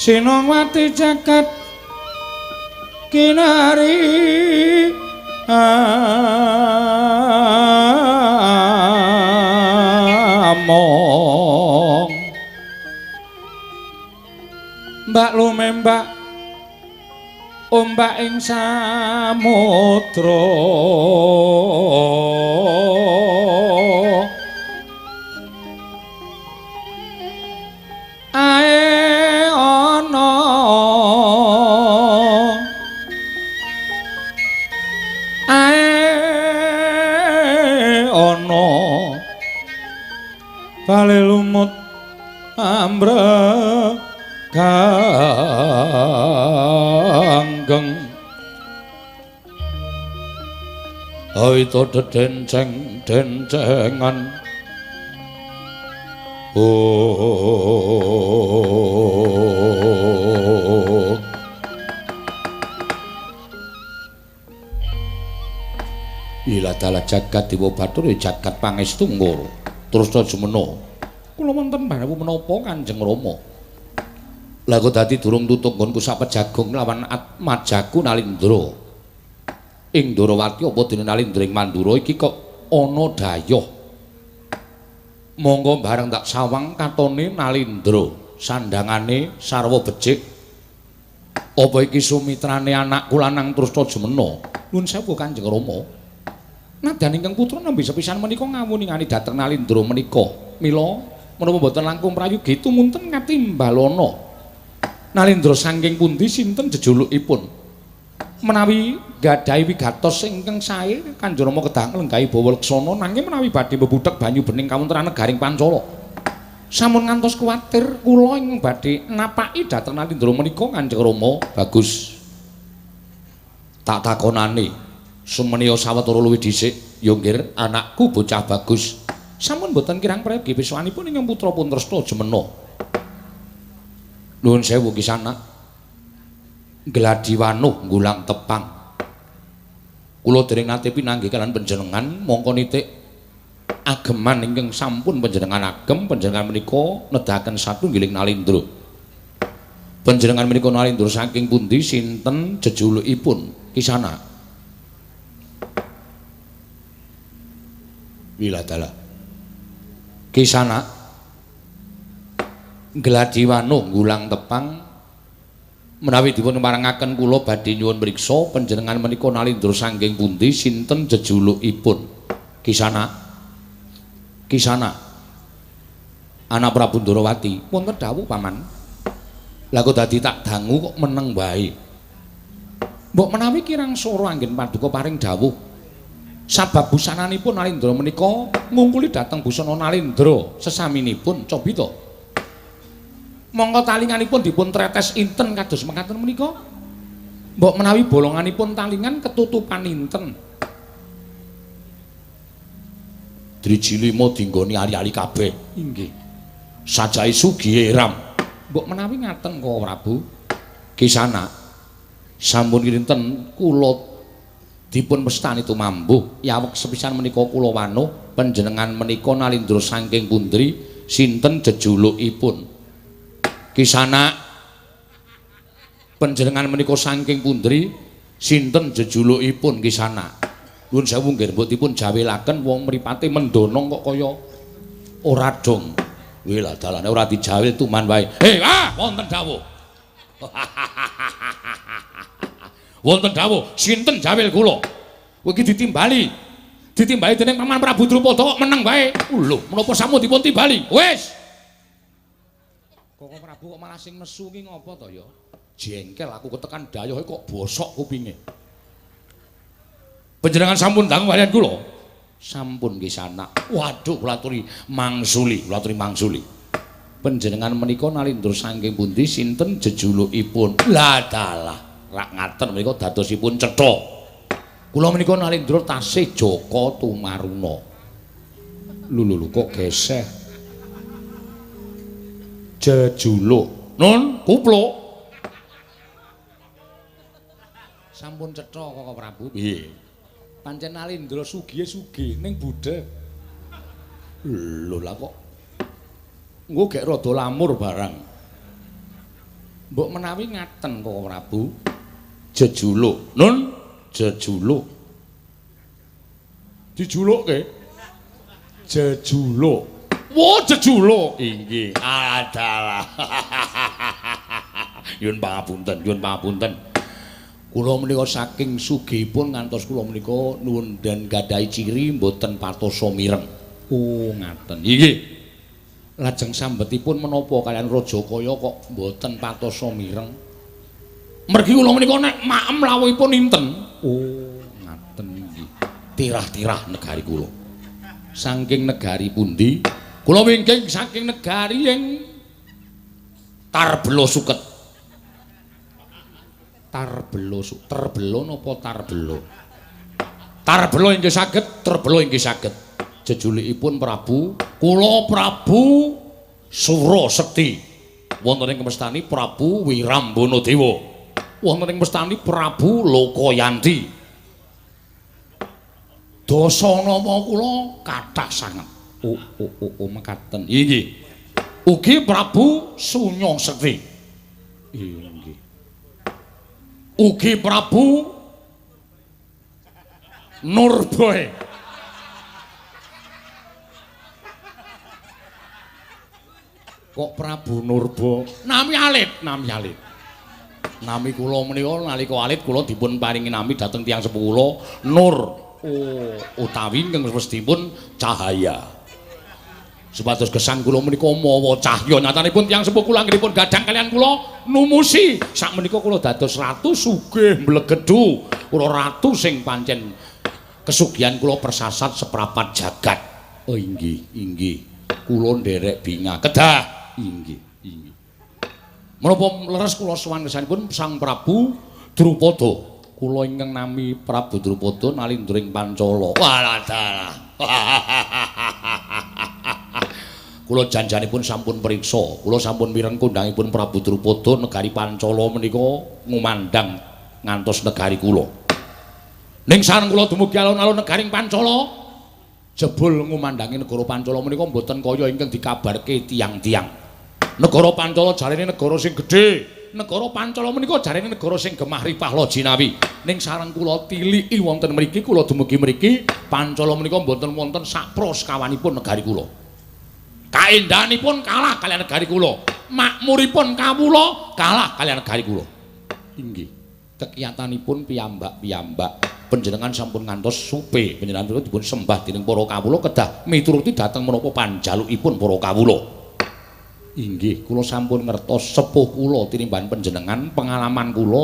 Sinongwati jagat kinari among mbak lumembak ombak ing samudra ae ana ae ana bale lumut ambre ganggeng awita dedenceng dencengan oh ila dalah jagat dewa bathara jagat pangestu ngoro terus jumena kula wonten bareng menapa Kanjeng Rama. Lah kok dadi durung tutuk nggonku sak pejagung lawan Atmajaku Nalindra. Ing Ndorowati apa dene Nalindra ing Mandura iki kok ana dayoh. Monggo bareng tak sawang katone Nalindra, sandangane sarwa becik. Apa iki sumitrane anakku lanang Trusna Jumena? Nuwun sewu Kanjeng Rama. Nadyan ingkang putra nembe sepisan menika ngawuningani dhateng Nalindra menika. Mila menapa mboten langkung prayogi tumunten katimbalana. Nalindra saking pundi sinten jejulukipun? Menawi gadhahi wigatos ingkang sae Kanjeng Rama kedah nglenggahi bawa leksana nanging menawi badhe mbebudheg banyu bening kawontenan negaring Pancala. Sampun ngantos kuwatir kula ingkang badhe napaki dhateng Nalindra menika Kanjeng Rama. Bagus. Tak takonane sumeniya sawetara luwih dhisik ya nggih anakku bocah bagus. Sampun mboten kirang prayogi peswanipun ingkang putra pun Tresna Jumena. Nuwun sewu Kisana. Gladi wanuh nggulang tepang. Kula dereng nate pinanggih kalian panjenengan mongko nitik ageman ingkang sampun panjenengan agem panjenengan menika nedahaken satunggiling Nalindra. Panjenengan menika Nalindra saking pundi sinten jejulukipun Kisana? Wiladala. Kisana gladi wanuh nggulang tepang menawi dipun parengaken kula badhe nyuwun mriksa panjenengan menika Nalindra saking pundi sinten jejulukipun Kisana? Kisana anak Prabu Ndorowati. Wonten dawuh paman. Lah kok dadi tak dangu kok meneng wae. Mbok menawi kirang sora anggen paduka paring dawuh. Sabab busananipun Nalindra menika ngungkuli dhateng busana Nalindra sesaminipun cobi to. Mongko talinganipun dipun tretes inten kados mekaten menika. Mbok menawi bolonganipun talingan ketutupan inten. Driji lima dinggoni ali-ali kabeh. Inggih. Sajake sugihe ram. Mbok menawi ngaten kok Prabu. Kisana sampun kinten kula dipun mestani tumambuh yaweg sepisan menika kula wanuh panjenengan menika Nalindra saking pundi sinten jejulukipun Kisana panjenengan menika saking pundi sinten jejulukipun Kisana? Nuwun sewu nggih mbok dipun jawilaken wong mripate mendonong kok kaya ora dong. Wih lah dalane ora dijawil tuman wae. Hei, ah wonten dawuh. Wonten dawuh sinten jawil kula? Kowe iki ditimbali. Ditimbali dening Paman Prabu Drupada kok meneng wae. Lho, menapa sampun dipun timbali? Wis. Koko Prabu kok malah sing nesu ki ngopo to ya? Jengkel aku ketekan dayohe kok bosok kupinge. Panjenengan sampun dangu kaliyan kula? Sampun Kisana. Waduh kula aturi mangsuli, kula aturi mangsuli. Panjenengan menika Nalindra saking pundi sinten jejulukipun? Lah dalah, rak ngaten menika dadosipun cetha. Kula menika Nalindra tasih Jaka Tumaruna. Lho lho kok geseh. Jejuluk. Nun kupluk. Sampun cetha Koko Prabu. Piye? Pancen Nalindra sugihe sugih ning budheg. Lho lah kok engko gek rada lamur barang. Mbok menawi ngaten Koko Prabu. Jejuluk. Nun, jejuluk. Dijulukke? Jejuluk. Wah, jejuluk. Inggih. Adalah. Nyuwun pangapunten, nyuwun pangapunten. Kula menika saking sugihipun ngantos kula menika nuwun dan gadahi ciri mboten patosa mireng. Oh, ngaten. Inggih. Lajeng sambetipun menapa kaliyan Raja Kaya kok mboten patosa mireng? Mergi kula menika nek maem lawuhipun inten. Oh, ngaten inggih. Tirah-tirah negari kula. Saking negari pundi? Kula wingking saking negari ing Tarbela Suket. Tarbela Suket, Terbela napa Tarbela? Tarbela inggih saged, Terbela inggih saged. Jejulikipun Prabu, kula Prabu Surasekti. Wonten ing mestani Prabu Wirambana Dewa. Wonten ing mestani Prabu Lokayanti. Dasa nama kula kathah sanget. Oh oh oh, oh mekaten. Inggih. Ugi Prabu Sunyasekti. Inggih. Ugi Prabu Nurboy. Kok Prabu Nurbo? Nami alit, nami alit. Nami kula menika nalika alit kula dipun paringi nami dhateng tiyang sepuh kula Nur. Oh, utawi ingkang westipun cahaya. Supados gesang kula menika mawa cahya nyatanipun tiyang sepuh kula anggenipun gadhang kaliyan kula numusi. Sakmenika kula dados ratu sugih mblegedhu. Kula ratu sing pancen kesugihan kula persasat seprapat jagat. Oh inggih, inggih. Kula nderek bingah. Kedah. Inggih, inggih. Menapa leres kula sowan kesanipun Sang Prabu Drupada. Kula ingkang nami Prabu Drupada nalindring Pancala. Walah dalah. Kula janjanipun sampun priksa, kula sampun mireng kondhangipun Prabu Drupada negari Pancala menika ngumandhang ngantos negari kula. Ning sareng kula dumugi alun-alun negaring Pancala, jebul ngumandhangi negara Pancala menika mboten kaya ingkang dikabarke tiyang-tiyang. Negara Pancala jarene negara sing gedhe, negara Pancala menika jarene negara sing gemah ripah loh jinawi. Ning sareng kula tiliki wonten mriki, kula dumugi mriki, Pancala menika mboten wonten sakpro sekawanipun negari kula. Kaendahanipun kalah kaliyan negari kula, makmuripun kawula kalah kaliyan negari kula. Inggih, kekiyatanipun piyambak-piyambak panjenengan sampun ngantos supe, panjenengan dipun sembah dening para kawula kedah mituruti dhateng menapa panjalukipun para kawula. Inggih, kula sampun ngertos sepuh kula tinimbangan panjenengan, pengalaman kula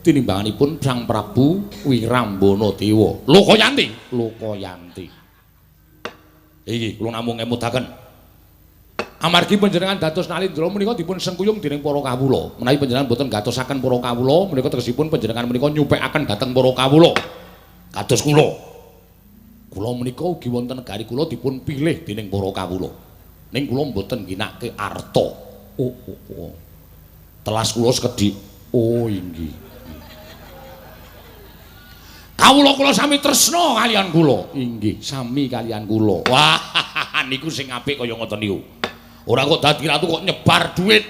tinimbanganipun Sang Prabu Wirambana Dewa. Lokayanti, Lokayanti. Inggih, kula namung ngemutaken. Amargi panjenengan dados nalindra menika dipun sengkuyung dening para kawula. Menawi panjenengan boten gatosaken para kawula, menika tegesipun panjenengan menika nyupekaken dhateng para kawula. Kados kula. Kula menika ugi wonten negari kula dipun pilih dening para kawula. Ning kula mboten ngginake arta. Oh, oh, oh. Telas kula sekedhik. Oh, inggih. Kawula kula sami tresna kaliyan kula. Inggih, sami kaliyan kula. Wah, niku sing apik kaya ngoten niku. Ora kok dadi ratu kok nyebar duit.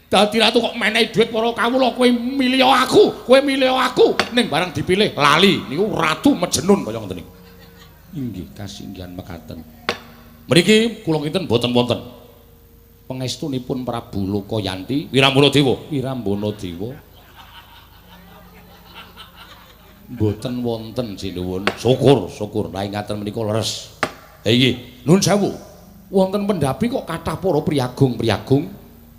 Dadi ratu kok menehi duit para kawula, kowe milih aku, kowe milih aku. Ning bareng dipilih lali. Niku ratu mejenun kaya ngoten niku. Inggih, kasinggihan mekaten. Mriki kula kinten boten wonten pangestunipun Prabu Lokayanti Wirambana Dewa. Wirambana Dewa. Mboten wonten sinuwun. Syukur, syukur. Lah ngaten menika leres. Ha inggih, nuwun sewu. Wonten pendhapi kok kathah para priyagung-priyagung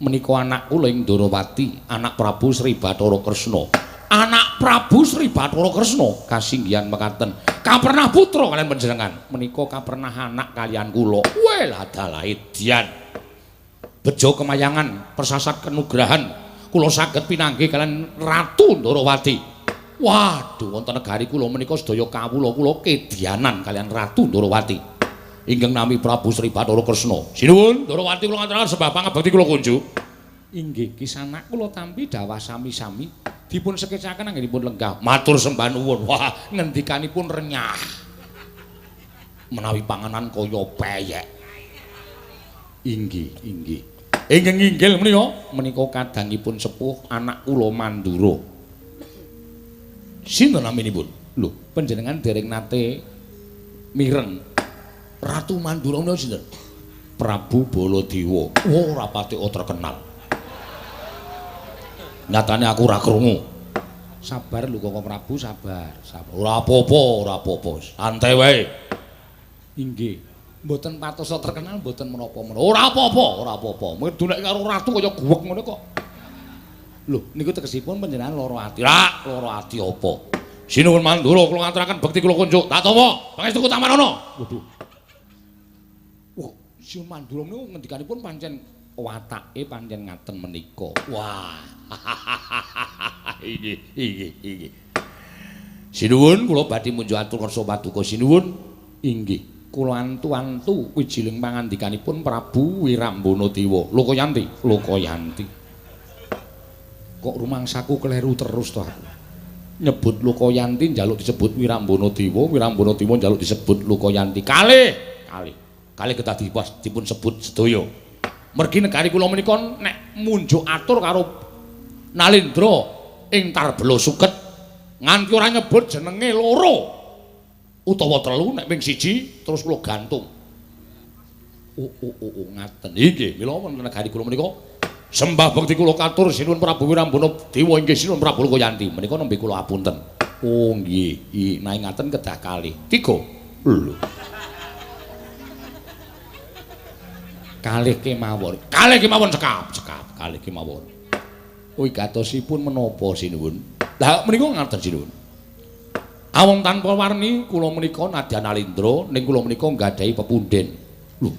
menika anak kula ing Ndorowati, anak Prabu Sri Bathara Kresna. Anak Prabu Sri Bathara Kresna kasinggihan mekaten. Kapernah putra kaliyan panjenengan menika kapernah anak kaliyan kula. Weh ladalah edian. Bejo kemayangan persasat kenugrahan kula saged pinanggih kaliyan Ratu Ndorowati. Waduh, wonten negari kula menika sedaya kawula kula kedianan kaliyan Ratu Ndorowati. Ingkang nami Prabu Sri Bathara Kresna. Sinuwun Ndorowati kula ngaturaken sembah pangabekti kula kunjuk. Inggih, kisanak kula tampi dawah sami-sami dipun sekecaken anggenipun lenggah. Matur sembah nuwun. Wah, ngendikanipun renyah. Menawi panganan kaya peyek. Inggih, inggih. Ingkang inggil menika menika kadangipun sepuh anak kula Mandura. Sinten naminipun? Lho, panjenengan dereng nate mireng Ratu Mandura menika sinten? Prabu Baladewa. Oh, ora pati terkenal. Nyatane aku ora krungu. Sabar lho Koko Prabu, sabar, sabar. Ora apa-apa, ora apa-apa. Santai wae. Inggih. Mboten patosa terkenal mboten menapa-menapa. Ora apa-apa, ora apa-apa. Mung nek karo ratu kaya guwek ngono kok. Lho, niku tegesipun panjenengan lara ati. Rak, lara ati apa? Sinuwun Mandura kula ngaturaken bekti kula kunjuk. Tak tampa, pangestu Tamarana. Waduh. Wah, Sinuwun Mandura niku ngendikanipun pancen watake pancen ngaten menika. Wah. Inggih, inggih, inggih. Sinuwun kula badhe munjuk atur kersa paduka sinuwun. Inggih. Kula antu-antu wijiling pangandikanipun Prabu Wirambana Dewa. Lokayanti, Lokayanti. Kok rumangsaku kleru terus to aku. Nyebut Lokayanti njaluk disebut Wirambana Dewa, Wirambana Dewa njaluk disebut Lokayanti. Kalih, kalih. Kalih kedah dipun sebut sedaya. Mergi negari kula menika nek munjuk atur karo Nalindra ing Tarbela Suket nganti ora nyebut jenenge loro utawa telu, nek ping siji terus kula gantung. Oh oh oh, oh ngaten. Inggih, mila wonten negari kula menika sembah bekti kula katur Sinuwun Prabu Wirambana Dewa inggih Sinuwun Prabu Lokayanti. Menika nembe kula apunten. Oh nggih, nek ngaten kedah kalih. 3. Lho. Kalih kemawon. Kalih kemawon cekap, cekap, kalih kemawon. Wigatosipun menapa sinuwun? Lah menika ngaten sinuwun. Awong tanpa warni kula menika nadyan Nalindra ning kula menika nggadahi pepunden. Lho,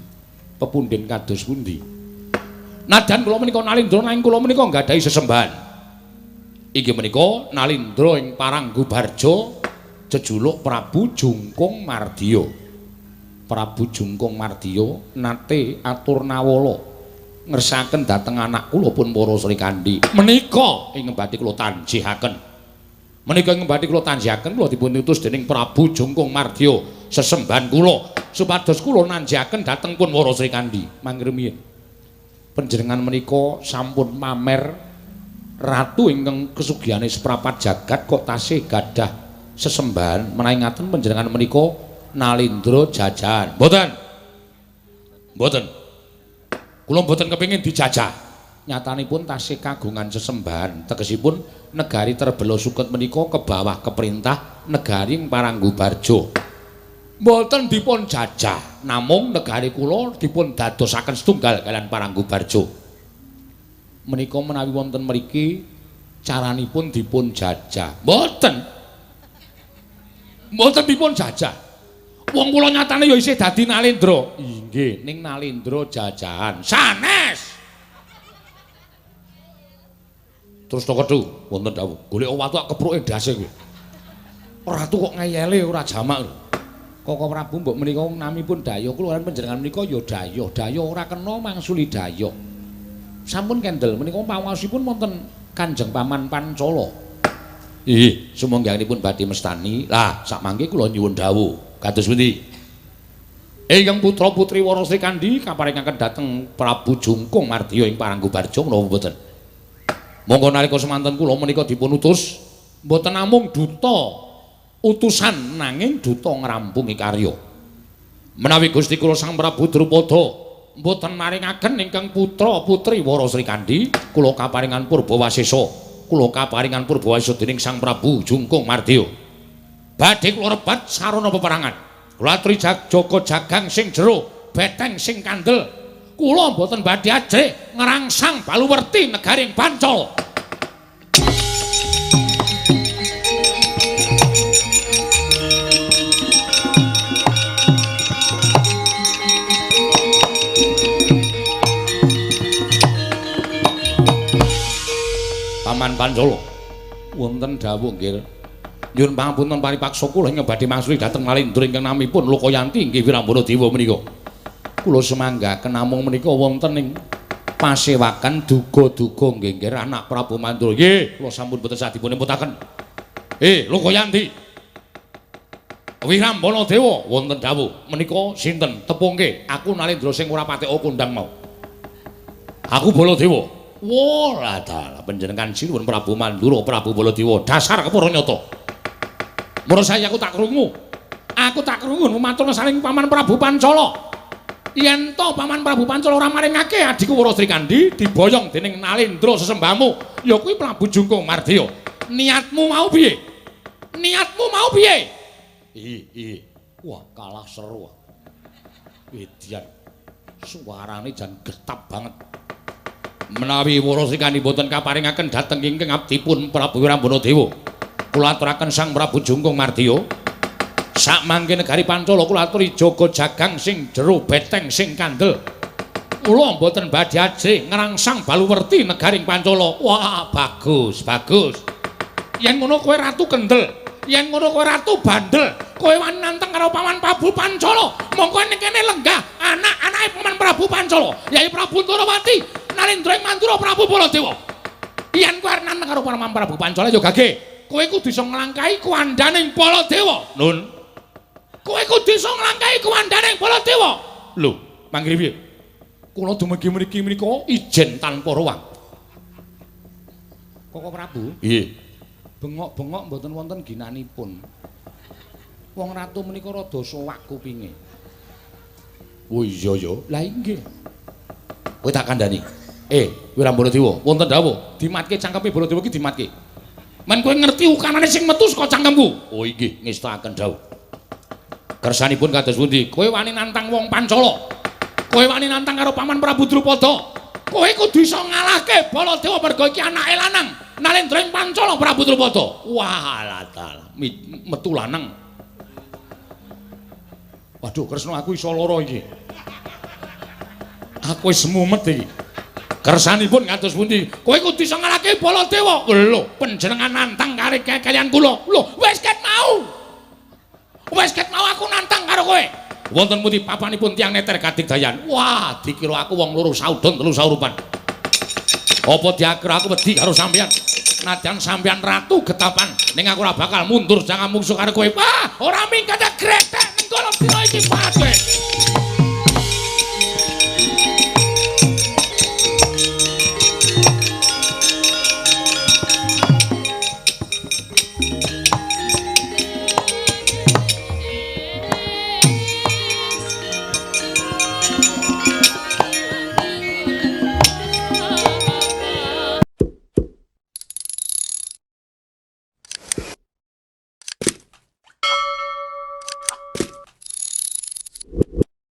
pepunden kados pundi? Nadyan kula menika Nalindra nanging kula menika nggadahi sesembahan. Inggih menika Nalindra ing Paranggubarja jejuluk Prabu Jungkung Mardiya. Prabu Jungkung Mardiya nate atur nawala ngersakaken dhateng anak kula pun para Srikandhi. Menika ing badhe kula tanjihaken. Menika ing badhe kula tanjihaken kula dipun utus dening Prabu Jungkung Mardiya sesembahan kula supados kula nanjihaken dhateng pun para Srikandhi. Mangrumiyin panjenengan menika sampun pamer ratu ingkang kesugihane seprapat jagat kok tasih gadah sesembahan. Menawi ngaten panjenengan menika Nalindra jajahan. Mboten. Mboten. Kula mboten kepengin dijajah. Nyatanipun tasih kagungan sesembahan. Tegesipun negari Tarbela Suket menika ke bawah keperintah negari Paranggubarja. Mboten dipun jajah, namung negari kula dipun dadosaken setunggal kalian Paranggubarja. Menika menawi wonten mriki caranipun dipun jajah. Mboten. Mboten dipun jajah. Wong kula nyatane ya isih dadi Nalindra. Inggih, ning Nalindra jajahan. Sanes. Terus to kedhu wonten dawuh, golek watu kepruke ndase kowe. Ratu kok ngeyele ora jamak lho. Koko Prabu mbok menika namipun dayoh kula lan panjenengan menika ya dayoh. Dayoh ora kena mangsuli dayoh. Sampun kendel menika pawosipun wonten Kanjeng Paman Pancala. Inggih, sumangganipun badhe mestani. Lah, sakmangke kula nyuwun dawuh. Kados pundi? Ingkang putra-putri Wara Srikandhi kaparingaken dhateng Prabu Jungkung Mardiya ing Paranggubarja menapa mboten? Monggo nalika semanten kula menika dipun utus mboten namung duta utusan nanging duta ngrampungi karya. Menawi Gusti kula Sang Prabu Drupada mboten maringaken ingkang putra-putri Wara Srikandhi, kula kaparingan Purbawasesa. Kula kaparingan Purbawasesa dening Sang Prabu Jungkung Mardiya. Badhe kula rebat sarana peperangan. Kula aturi jaga jagang sing jero, beteng sing kandel. Kula mboten badhe ajrih ngrangsang baluwerti negaring Pancala. Paman Pancala, wonten dawuh nggih. Nyuwun pangapunten paripaksa kula ingkang badhe mangsuli dhateng Nalindra ingkang namipun Lokayanti inggih Wirambana Dewa menika. Kula semanggaken namung menika wonten ing pasewakan duga-duga nggih nggih anak Prabu Mandura. Nggih, kula sampun boten sah dipun emputaken. Lokayanti. Wirambana Dewa wonten dawuh menika sinten tepungke aku Nalindra sing ora patek kondang mau. Aku Baladewa. Wah, dalah panjenengan sinuwun Prabu Mandura, Prabu Baladewa. Dasar kepara nyata. Mula saya aku tak krungu. Aku tak krungu matur saling Paman Prabu Pancala. Yen to Paman Prabu Pancala ora maringake adhiku Wara Srikandhi diboyong dening Nalendra sesembahmu, ya kuwi Prabu Jungkung Mardiya. Niatmu mau piye? Niatmu mau piye? Ih. Wah, kalah seru. Edian. Suarane jan getap banget. Menawi Wara Srikandhi boten kaparingaken dhateng ingkang abdipun Prabu Wirambana Dewa. Kula aturaken Sang Prabu Jungkung Mardiya. Sakmangke negari Pancala kula aturi jaga jagang sing jero beteng sing kandel. Kula mboten badhe ajrih ngrangsang baluwerti negaring Pancala. Wah, bagus, bagus. Yen ngono kowe ratu kendel, yen ngono kowe ratu bandel, kowe wani nantang karo Paman Prabu Pancala. Mongko ning kene lenggah anak-anake Paman Prabu Pancala, Yai Prabu Ndorowati, Nalendra ing Mandura Prabu Baladewa. Yen kowe arep nantang karo Paman Prabu Pancala ya gage. Kowe kudu iso nglangkahi kuwandaning Baladewa. Nun. Kowe kudu iso nglangkahi kuwandaning Baladewa. Lho, manggih piye? Kula dumugi mriki menika ijen tanpa ruang. Koko Prabu? Nggih. Bengok-bengok mboten wonten ginanipun. Wong ratu menika rada sowak kupinge. Oh iya ya. Lah inggih. Kowe tak kandhani. Wirambana Dewa, wonten dawuh, dimatke cangkeme Baladewa iki dimatke. Men kowe ngerti ukanane sing metu saka cangkemku. Oh inggih, ngestakaken dawuh. Kersanipun kados pundi? Kowe wani nantang wong Pancala. Kowe wani nantang karo Paman Prabu Drupada. Kowe kudu iso ngalahke Baladewa mergo iki anake lanang. Nalendra ing Pancala Prabu Drupada. Wah, dalah, metu lanang. Waduh, Kresna aku iso lara iki. Aku wis mumet iki. Kersanipun kados pundi? Kowe kudu iso ngalahke Baladewa. Lho, panjenengan nantang kare kalian kula. Lho, wis ket mau. Wis ket mau aku nantang karo kowe. Wonten pundi papanipun tiyang neter kadigdayan? Wah, dikira aku wong loro saudon telu saurupan. Apa diakira aku wedi karo sampeyan? Nadyan sampeyan ratu getapan, ning aku ora bakal mundur jangan mungsuh karo kowe. Wah, ora minggat gretek ning kono dina iki pate.